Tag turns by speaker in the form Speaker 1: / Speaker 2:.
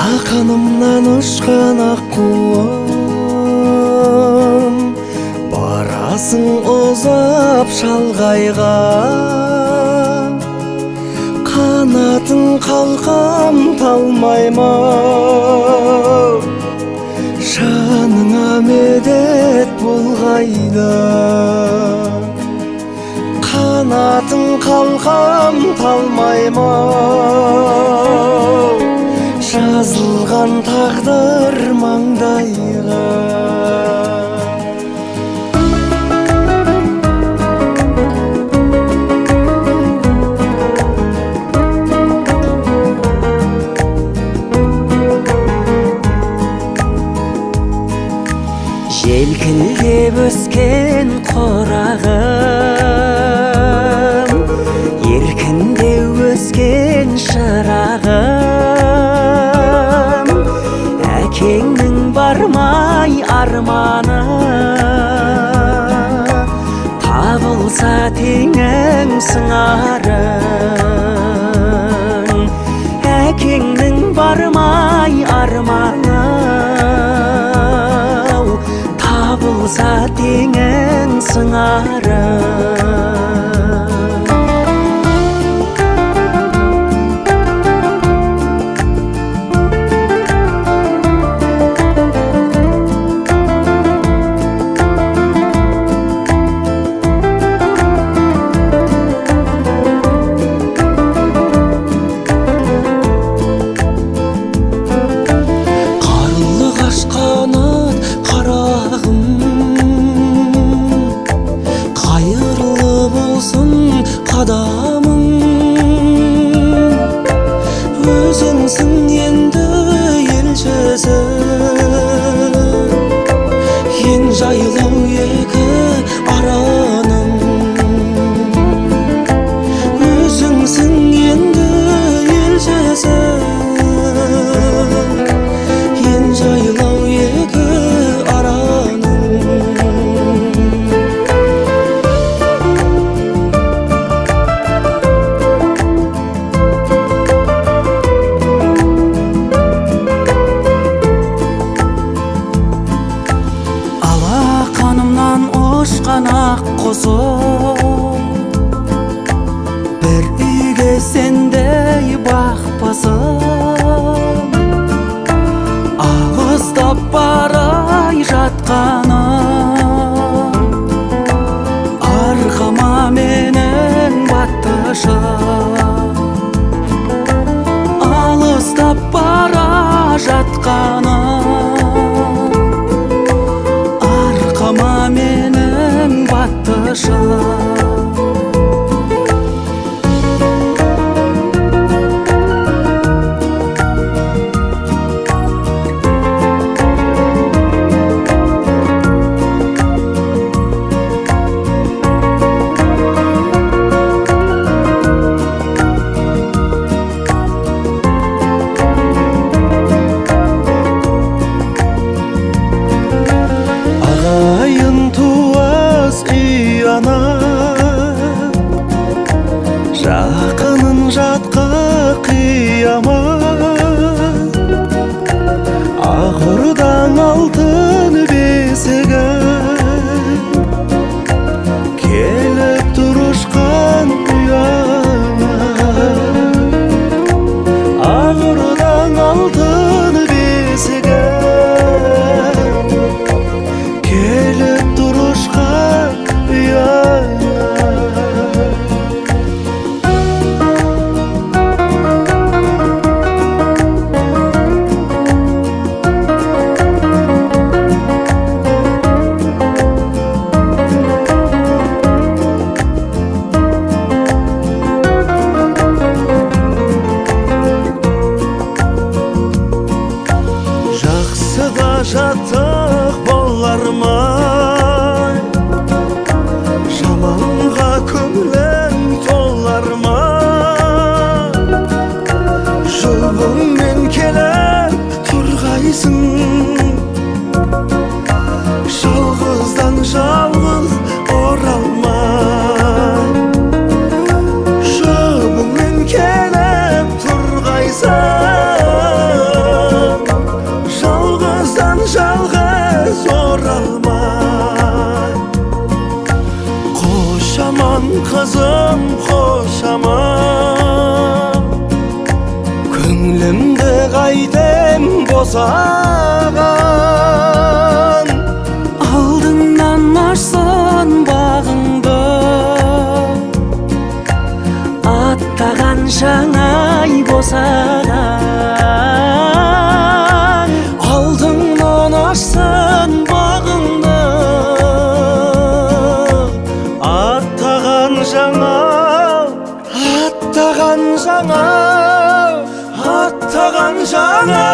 Speaker 1: Алақанымнан ұшқан аққуым, барасың ұзап шалғайға. Қанатың қалқам талмай ма, жаныңа медет болғайды. Қанатың қалқам талмай ма, жазылған тағдыр маңдайға.
Speaker 2: Желкілдеп өскен құрағым, еркіндеу өскен шырағым, әкеңнің бармай арманы, табылса теңің сыңарың. Әкеңнің бармай арманы, табылса теңің сыңарың.
Speaker 1: Қарлығаш қанат қарағым, қайырлы болсын қадамың. Өзіңсің енді елшісі, ең жайлау екі араның. Өзіңсің енді елшісі, ең жайлау екі араның.
Speaker 2: Алақанымнан ұшқан ақ құсым, бір үйге сендей бақпасын. Алыстап барай жатқаным, арқама менің баттышы. Алыстап бара жатқаным, арқама менің баттышы.
Speaker 1: Ағайын туыс үй ана, жақынын жатқа қияма. Ақ ордаң алтын бесігі, келіп тұр ұшқан ұяңа. Ақ ордаң алтын бесігі, келіп тұр ұшқан ұяңа. Аман қызым, қош аман. Көңілімді қайтем босаған?
Speaker 2: Алдыңнан ашсын бағыңды, аттаған жаңай босаған.
Speaker 1: Алдыңнан ашсын бағыңды, аттаған жаңа, аттаған жаңа, аттаған жаңа.